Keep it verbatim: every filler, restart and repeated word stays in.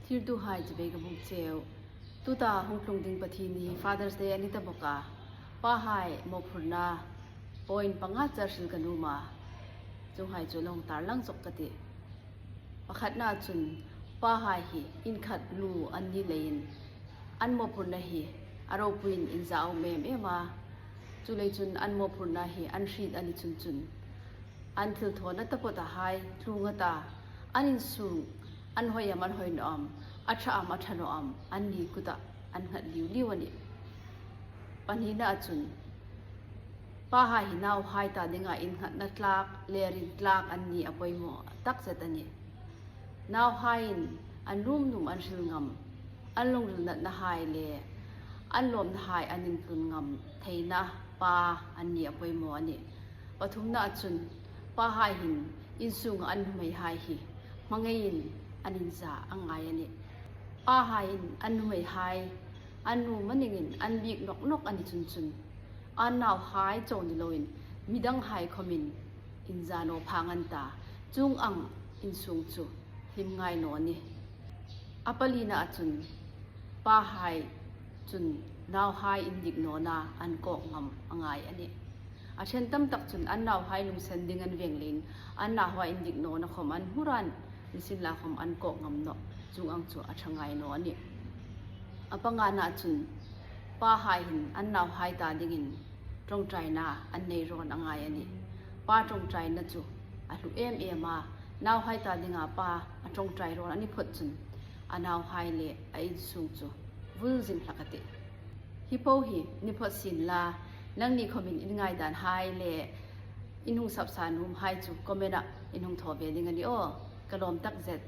Thlirtuhai chibai ka buk cheu. Tuta hung tlung ding Pathienni Father's Day a ni ta bawk a. Pahai mawphurna point panga char hril ka nuom a. Chuonghai chu long tarlang zok ka tih. Pakhatna chun pahai hi inkhat lu an ni leiin an mawphurna hi a ropuiin inza um em em a. Chuleiin chun an mawphurna hi an hriet a ni chun chun an thilthawna taphawt a hai tlung a ta, an insung an hoi am, an hoi naw am, a ṭha am, a ṭha naw am, anni kuta an nghat liu liu a nih. Pahnina chun pahai hi nauhai ta dinga innghatna tlak le ring tlak anni a poimaw tak zet a nih. Nauhaiin an nuom nuom an hril ngam, an lungril natnahai le an lawmnahai an intlun ngam theina pa anni a poimaw a nih. Pathumna chun pahai hin insung an nuhmeihai hi hmangaiin an inza a ngai a nih. Pahaiin an nuhmeihai an nuom a ningin an biek nawk nawk a ni chun chun an nauhai chau ni loin midanghai khawmin inza naw phang an ta, chuong ang insung chu hlim ngai naw nih. A palina chun pahai chun nauhai indik nawna an kawk ngam a ngai a nih. A ṭhen tam tak chun an nauhai lungsen ding an veng leiin an nauhai indik nawna khawm an hmu ran, nisienlakhawm an kawk ngam nawh, chuong ang chu a ṭha ngai naw a nih. A pangana chun pahai hin an nauhai ta dingin ṭawngṭaina an nei rawn a ngai a nih. Pa ṭawngṭaina chu a hlu em em a, nauhai ta dinga pa a ṭawngṭai rawn a ni phawt chun a nauhai le a insung chu vul zing hlak a tih. Hi po hi ni phawt sien la, nangni khawmin in ngaidanhai le in hung sapsa nuomhai chu comment-ah in hung thaw ve ding a nih aw. Ka lawm tak zet.